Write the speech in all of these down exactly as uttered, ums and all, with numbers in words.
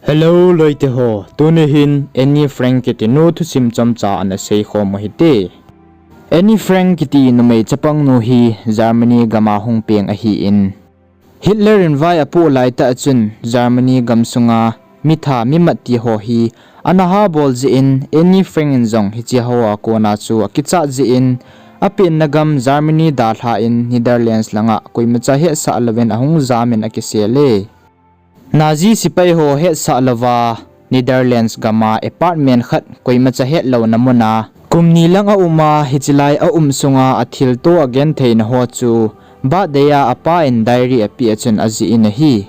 Hello loite ho, tuni hin Anne Frank kiti nu thusim chomcha ana seikhom u hite. Anne Frank kiti numei chapang nu hi Germany gama hung peng ahin, Hitler in vai apoh laitah chun Germany gamsunga mitha mimat ti ho hi ana habol jeh in Anne Frank in jong hiche hoa kona chu akichat jeh in apenna gam Germany dalhan Netherlands langa koimacha hetsah louvin ahung jamin akisel e. Nazi sepai ho hetsah louva Netherlands gama apartment khat koimacha hetlouna muna kum ni lang auma, hichelai aum sunga athilto agentheina ho chu birthday a apa in diary apeh a chun ajih in ahi.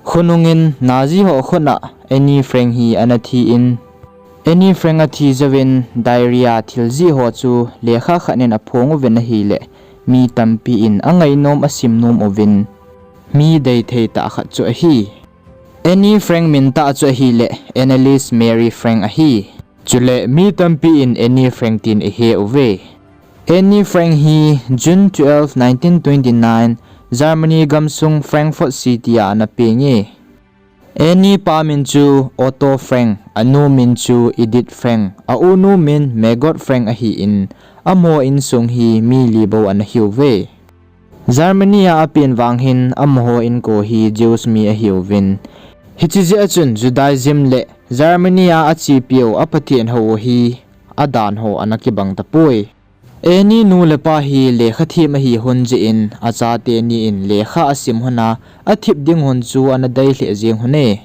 Khonungin Nazi ho khutna Anne Frank hi ana thi in, Anne Frank athi jouvin diary a thil jih ho chu lekha khat in aphong uvin ahileh, mi tampi in angainom asim nom uvin, mi deithei tah khat chu ahi. Anne Frank min tah chu ahileh Anneliese Mary Frank ahi. Chule mi tampi in Anne Frank tin ihe uve. Anne Frank hi June twelve, nineteen twenty-nine, Germany gamsung Frankfurt City a ana peng e. Anne pa min chu Otto Frank, anu min chu Edith Frank, aunu min Margot Frank ahin, amaho insung hi mi li bou ana hiuve. Germany a apen vang hin amaho inko hi Jews mi ahiuvin, hiche jeh a chun Judaism le Germany a achepiu a Pathen hou hi adan ho ana kibang tapoi. Anne nu le pa hi lekha them ahi hon jeh in achate ni in lekha asim hon a, athip ding hon chu ana dei lheh jeng hon e.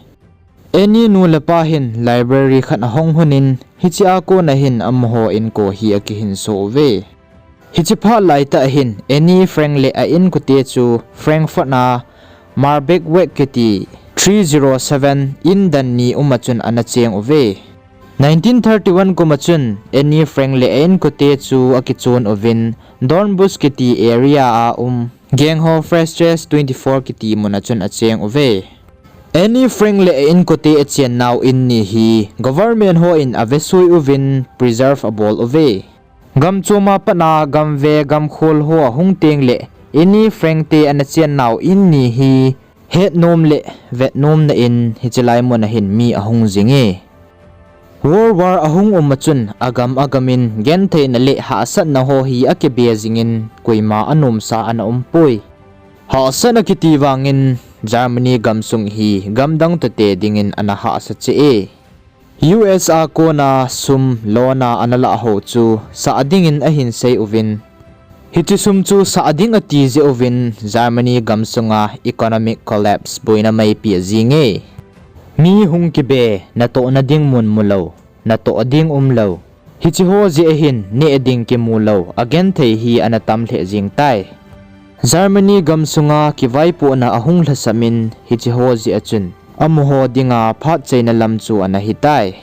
Anne nu le pa hin library khat ahong hon in, hiche a kona hin amaho inko hi akihinso uve. Hiche phat laitah hin Anne Frank le a inkote chu Frankfurt a Marbeck Weg kiti three zero seven in dan ni um a chun ana cheng uve. Nineteen thirty-one kum a chun Anne Frank le a inkote chu akichon uvin Dornbusch kiti area a um Ganghof Strasse twenty-four kiti mun a chun acheng uve. Anne Frank le a inkote achennau in ni hi government ho in avesui uvin preserve abol uve. Gamchom a pat a gamve gamkhol ho ahung teng le Anne Frank te ana chennau in ni hi hetnom le vetnomna in hiche lai mun a hin mi ahung jing e. World War ahung um a chun agam agam in gentheina le hahsatna ho hi akibe jing in koima anomsa ana umpoi. Hahsatna kiti vangin Germany gamsung hi gamdang toh te dingin ana hahsa cheh e. U S a kona sum loan a ana lah ho chu sah dingin ahin sei uvin, hiche sum chu sah ding ati jeh uvin Germany gamsunga economic collapse boina meipi ajing e. Mi hung kibe, natohna ding mun mulou, natoh ding umlou, hiche ho jeh a hin neh ding kimu lou, agenthei hi ana tam lheh jeng tai. Germany gamsunga kivaipohna ahung lhasam in hiche ho jeh a chun amaho dinga phat cheina lam chu ana hitai.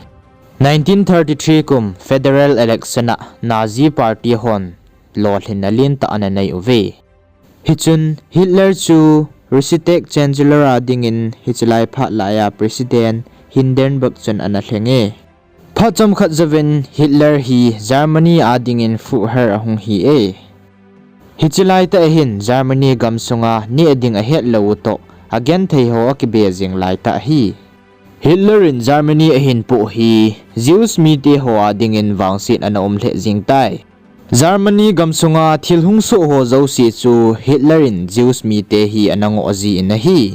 Nineteen thirty-three kum federal election a Nazi Party hon lolhinna lentah ana nei uve. Hichun Hitler chu Reichstag Chancellor a dingin hiche lai phat laiya President Hindenburg chun ana lheng e. Phat chomkhat jouvin Hitler hi Germany a dingin Führer ahung hi e. Hiche laitah hin Germany gamsunga neh ding ahetlou u toh agenthei ho akibe jeng laitah ahi. Hitler in Germany ahin poh hi Jews mite ho a dingin vangset ana um lheh jeng tai. Germany gamsunga thil hung soh ho jouse chu Hitler in Jews mite hi ana ngoh ji in ahi.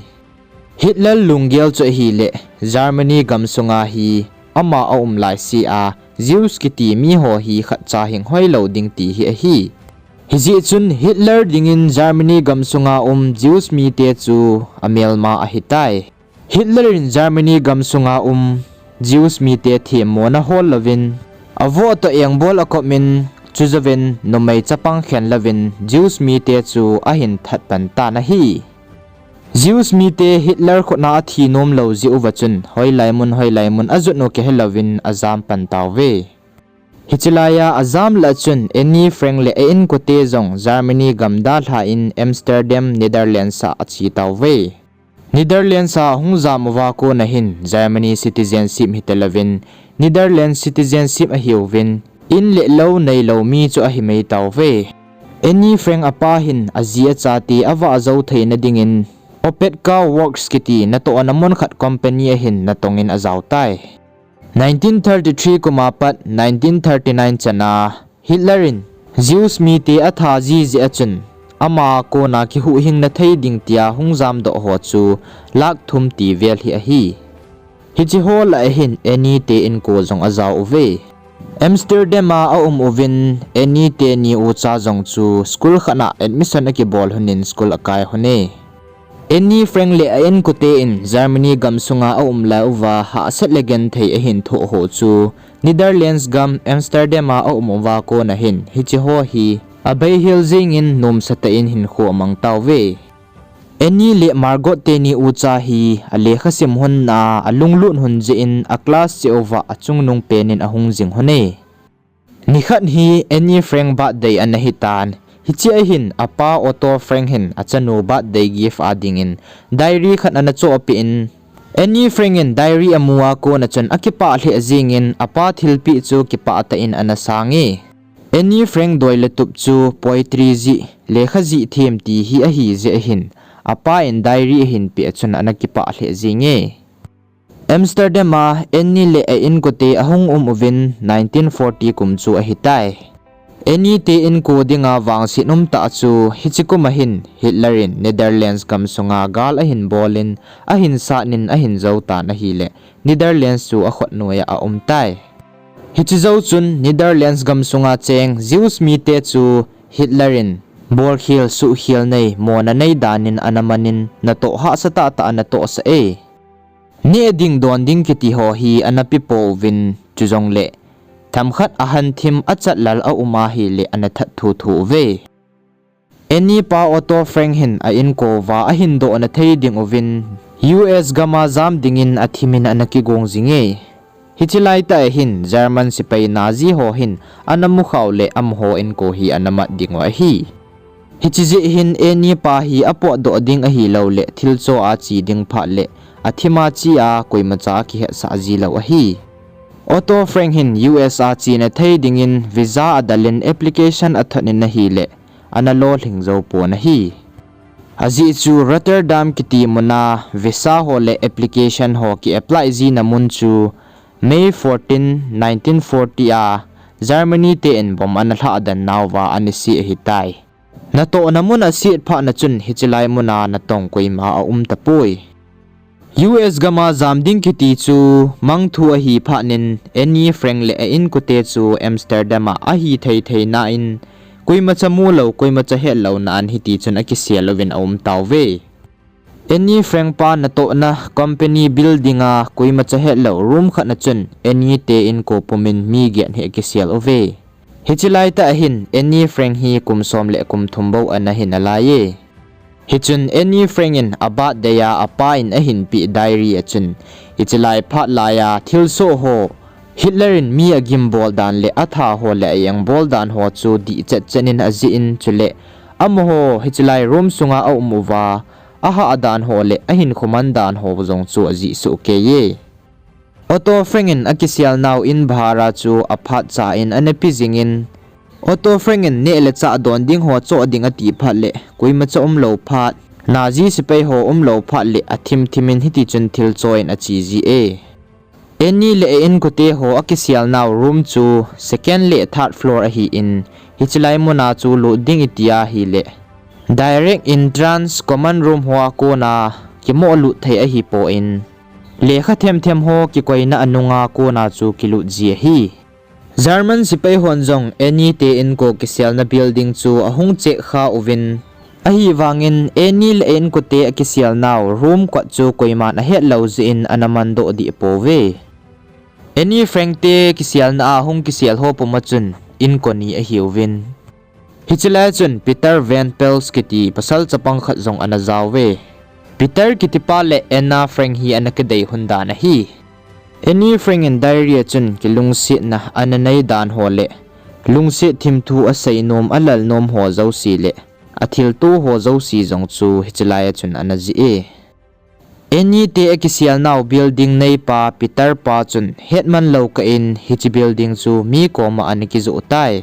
Hitler lunggel chu ahileh Germany gamsunga hi ama aum laise a Jews kiti miho hi khatcha hing hoilou ding ti hi ahi. Hijeh chun Hitler dingin Germany gamsunga um Jews mite chu amelma ahitai. Hitler in Germany gamsunga um Jews mite themmona hol louvin, avoh toh engbol akop in, chujouvin numei chapang khen louvin Jews mite chu ahin that pan tan ahi. Jews mite Hitler khutna athi nomlou jeh uva chun hoilai mun hoilai mun ajot u kihelouvin ajam pan tauve. Hiche laiya ajam lah chun Anne Frank le a inkote jong Germany gam dalhan Amsterdam, Netherlands a ache tauve. Netherlands a hung jam uva kona hin Germany citizenship hitalouvin Netherlands citizenship ahiuvin, in le lou neilou mi chu ahimai tauve. Anne Frank apa hin aji achate avah jou theina dingin Opetka Works kiti natohna mun khat company ahin natongin ajao tai. Nineteen thirty-three kum a pat nineteen thirty-nine chan a Hitler in Jews mite atha jiji a chun, ama kona kihuhhing na thei ding tia hung jamdoh ho chu lakh thum ti vel hi ahi. Hiche ho lah ahin Annie te inko jong ajao uve. Amsterdam a aum uvin Annie teni ucha jong chu school khat a admission akibol lhonin school akai lhone. Annie Frank le a inkote in Germany gam sunga aum lai uva hahsat le genthei ahin thoh ho chu Netherlands gam Amsterdam a aum uva kona hin hiche ho hi abei hel jingin nomsa tah in hinkho amang tauve. Annie le Margot teni ucha hi alekha sim lhonna a alunglut lhon jeh in a class cheh uva achungnung penin ahung jing lhone. Nikhat hi Annie Frank birthday ana hitan, hiche a hin apa Otto Frank hin achanu birthday gift a dingin diary khat ana chohpeh in, Annie Frank in diary amu a kona chun akipah lheh jingin apa thilpeh chu kipah tah in ana sange. Annie Frank doi le tup chu poetry jih, lekha jih them ti hi ahi jeh ahin, apa in diary ahin peh a chun ana kipah lheh jinge. Amsterdam a Annie le a inkote ahung um uvin nineteen forty kum chu ahitai. Annie te inko dinga vangset umtah chu hiche kum a hin Hitler in Netherlands gam sunga gal ahin bolin, ahin satnin ahin jou tan ahile Netherlands chu akhut noiya aumtai. Hiche jou chun Netherlands gam sunga cheng Jews mite chu Hitler in bolkhel suhkhel nei, mona nei danin ana manin natoh hahsa tahtah ana tohsah e. Neh ding don ding kiti ho hi ana pepouvin, chujongle themkhat ahan thim achat lal aum ahile ana that thuthu uve. Annie pa Otto Frank hin a inko uva ahin dohna thei ding uvin U S gam a jam dingin athimin ana kigong jinge. Hiche laitah a hin German sepai Nazi ho hin ana mukhah u le amaho inko hi ana mat dingu ahi. Hiche jeh hin Annie pa hi apotdoh ding ahilouleh thilcho a che ding phat le athim a che a koimacha akihetsah ji lou ahi. Otto Frank hin U S a chena thei dingin visa adalin application athot in ahile ana lolhing jou pon ahi. Ajeh chu Rotterdam kiti muna visa ho le application ho ki apply jina mun chu May fourteen, nineteen forty a Germany te in bomb ana lhahdan nauva ana se ahitai. Natohna mun aset phatna chun hiche lai muna natong koima aum tapoi. U S gam a jam ding kiti chu mangthu ahi phatnin Annie Frank le a inkote chu Amsterdam a ahi thei theina in koimacha mu lou, koimacha het louna in hiti chun akisel uvin aum tauve. Annie Frank pa natohna company building a koimacha het lou room khat a chun Annie te inko pumin mi get hi akisel uve. Hiche laitah a hin Annie Frank hi kum som le kum thum bou ana hi nalaiye. Hichun Annie Frank in a birthday a apa in ahin peh diary a chun, hiche lai phat laiya thilsoh ho, Hitler in mi agimbol dan le atha ho le a engbol dan ho chu dih chet chet in ajih in, chule amaho hiche lai room sunga aum uva, ahah dan ho le ahinkho man dan ho jong chu ajih soh keiye. Otto Frank in akisel nau in bhara chu aphatcha in ana pe jingin, Otto Frank in neh le chah don ding ho choh ding ati phat le koimacha umlou phat, Nazi sepai ho umlou phat le athim thim in hiti chun thilcho in ache ji e. Annie le a inkote ho akisel nau room chu second le third floor ahin, hiche lai muna chu lut ding iti ahile direct entrance common room hoa kona kimoh lut thei ahipon, lekha them them ho kikoina anunga kona chu kilut ji ahi. German sepai hon jong Annie te inko kiselna building chu ahung check kha uvin, ahivangin Annie le a inkote akisel nau room kot chu koiman ahet lou jeh in ana mandoh deh pouve. Annie Frank te kiselna a hung kisel ho puma chun inko ni ahiuvin. Hiche lai chun Peter Van Pels kiti pasal chapang khat jong ana jao uve. Peter kitipa le Anna Frank hi ana kidei lhon dan ahi. Annie Frank in diary a chun kilungsetna ana nei dan ho le lungset thimthu asei nom, alal nom ho jouse le athilto ho jouse jong chu hiche lai a chun ana jih e. Annie te akisel nau building neipa Peter pa chun hetman lou kah in hiche building chu mi koma ana kijoh tai.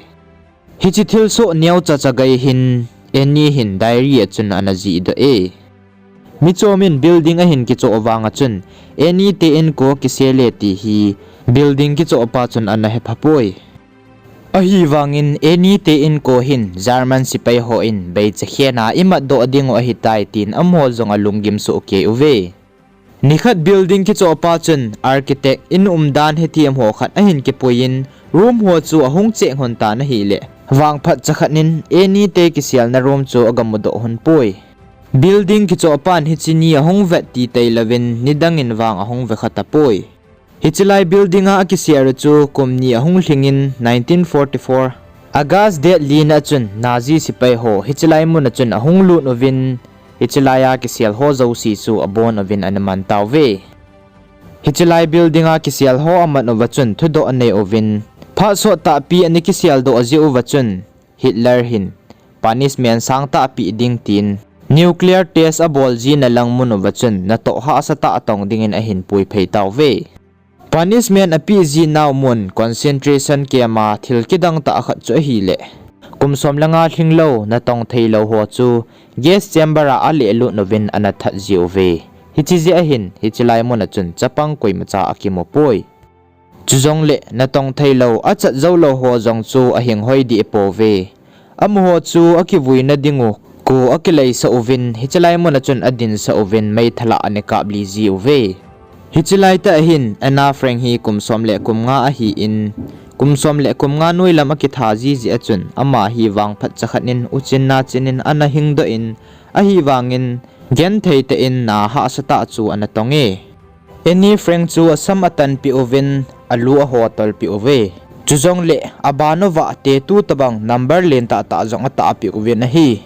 Hiche thilsoh neocha cha gei hin Annie hin diary a chun ana jihdoh e. Michom in building ahin kichoh vang a chun, Annie te inko kisel e ti hi building kichoh pa chun ana hepha poi. Ahivangin Annie te inko hin German sepai hon beichakhen a imat doh ding u ahitai tin amaho jong alunggim soh kei uve. Nikhat building kichoh pa chun architect in umdan hethem ho khat ahin kipui in room ho chu ahung check lhon tan ahileh, vangphat chakhat in Annie te kiselna room chu agamu doh lhon poi. Building kichoh pan hiche ni ahung vet titei louvin nidang in vang ahung vekha tapoi. Hiche lai building a akisel u chu kum ni ahung lhing in nineteen forty-four August date li na chun Nazi sepai ho hiche lai mun a chun ahung lut uvin, hiche lai a kisel ho jouse chu abon uvin ana man tauve. Hiche lai building a kisel ho amat uva chun thudoh anei uvin, phat sot tahpi ana kisel doh jeh uva chun Hitler hin punishment sang tah apeh ding tin nuclear test abol jina lang mun uva chun natoh hahsa tah atong dingin ahin puiphei tauve. Punishment apeh jinau mun concentration camp a thil kidang tah khat chu ahileh, kum som le nga lhinglou natong theilou ho chu gas chamber a alehlut uvin ana that jiuve. Hiche jeh ahin hiche lai mun a chun chapang koimacha akimu poi. Chujongleh natong theilou achat joulou ho jong chu ahing hoi deh pouve. Amaho chu akivuina dingu kho akileisah uvin hiche lai mun a chun adinsah uvin meithal a ana kapli jiuve. Hiche laitah hin Anna Frank hi kum som le kum nga ahin, kum som le kum nga noilam akitha ji jeh a chun ama hi vangphat chakhat in uchin nachin in ana hingdoh in, ahivangin genthei tah in na hahsa tah chu ana tonge. Annie Frank chu asam atanpeh uvin, alu ahotolpeh uve. Chujongleh aban uva tattoo tobang number len tahtah jong atahpeh uvin ahi.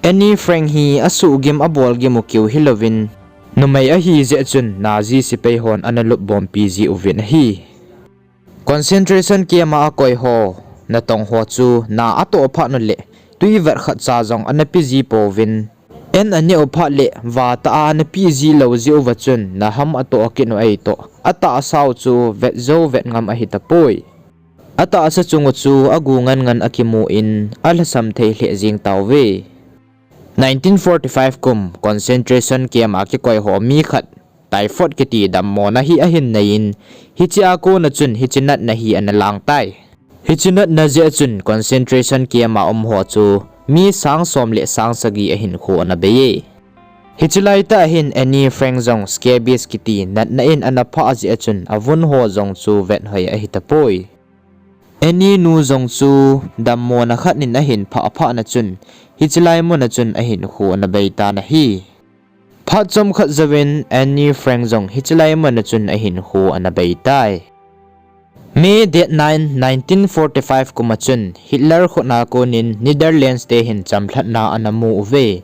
Annie Frank hi asuhgim abolgim u keu hilouvin, numei ahi jeh chun Nazi sepai hon ana lupbompi jiuvin ahi. Concentration camp a akoi ho natong ho chu na atoh phat uleh twi vat khatcha jong ana pe ji pouvin, an aneh u phat leh vatah a ana pe ji lou jeh uva chun naham atoh kit u ahitoh atahsau chu vet jou vet ngam ahitapoi. Atahsa chung u chu agu ngan ngan akimu in alhasam thei lheh jeng tauve. Nineteen forty-five kum concentration camp a kikoi ho mi khat typhoid kiti dammona hi ahin nei in, hiche a kona chun hiche natna hi ana lang tai. Hiche natna jeh a chun concentration camp a um ho chu mi sang som le sang sagi ahinkho ana bei e. Hiche laitah hin Annie Frank jong scabies kiti natna in ana phah jeh a chun avun ho jong chu vet hoi ahitapoi. Annie nu jong chu dammona khat in ahin phah phah na chun, hiche lai mun a chun ahinkho ana bei tan ahi. Phat chomkhat jouvin Annie Frank jong hiche lai mun a chun ahinkho ana bei tai. May date nine, nineteen forty-five kum a chun Hitler khut a konin Netherlands te hin chamlhatna ana mu uve.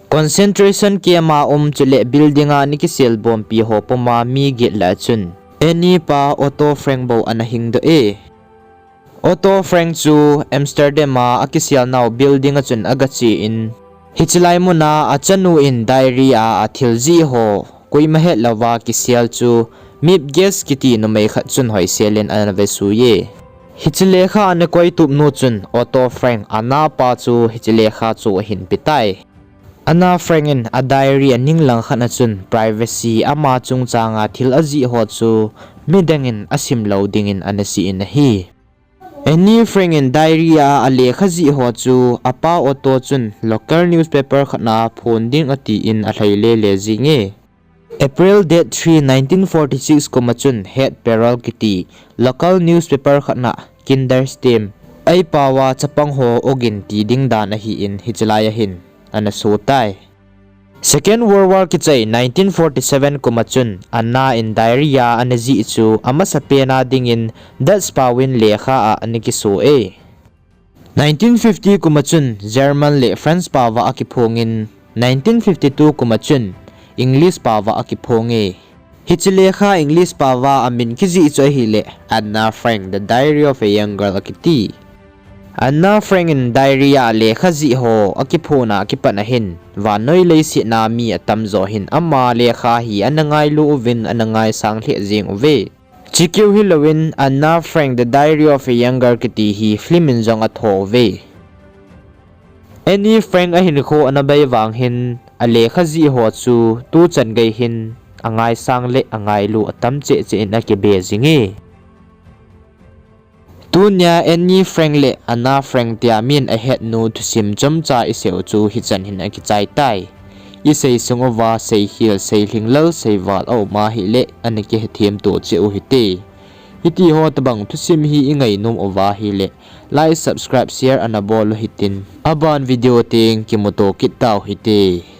Concentration camp a um chuleh building a ana kisel bompi ho puma mi get lah a chun Annie pa Otto Frank bou ana hingdoh e. Otto Frank chu Amsterdam a akiselnau building a chun agache in, hiche lai mun a achanu in diary a athil jih ho koima hetlouva kisel chu Mip Gas kiti numei khat chun hoisel in ana vesui e. Hiche lekha ana koitup nu chun Otto Frank Anna pa chu hiche lekha chu ahin petai. Anna Frank in a diary a ninglang khat a chun privacy ama chungchang a thil ajih ho chu midang in asim lou dingin ana sei in ahi. Annie Frank in diary a alekha jih ho chu apa Otto chun local newspaper khat a phon ding atin alhai lele jing e. April date three, nineteen forty-six kum a chun Het Perel kiti local newspaper khat a Kinderszenen, eipao a chapang ho ogin ti ding dan ahin hiche lai a hin ana so tai. Second World War kichai nineteen forty-seven kum a chun Anna in diary a ana jih chu amasapen a dingin Dutch pao in lekha a ana kiso e. Nineteen fifty kum a chun German le France pao a akiphong in, nineteen fifty-two kum a chun English pao a akiphong e. Hiche lekha English pao a amin kijih chu ahileh Anna Frank, The Diary of a Young Girl akiti. Anna Frank in diary a lekha jih ho akiphon a kipat a hin vannoi leiset a mi atamjo hin ama lekha hi ana ngailu uvin ana ngaisang lheh jeng uve. Chukeu hilouvin Anna Frank, The Diary of a Young Girl kiti hi film in jong atho uve. Annie Frank ahinkho ana bei vang hin alekha jih ho chu tuchan gei hin angaisang le angailu atam cheh cheh in akibe jing e. Tunia Anne Frank le Anna Frank tia min ahetnu thusim chomcha iseiu chu hichan hin akichai tai. Isei sung uva seikhel, seilhinglel, seival aum ahile ana kihethem to cheh u hite. Hitiho tobang thusim hi ingainom uva ahile like, subscribe, share ana bol u hitin, aban video teng kimuto kit tau hite.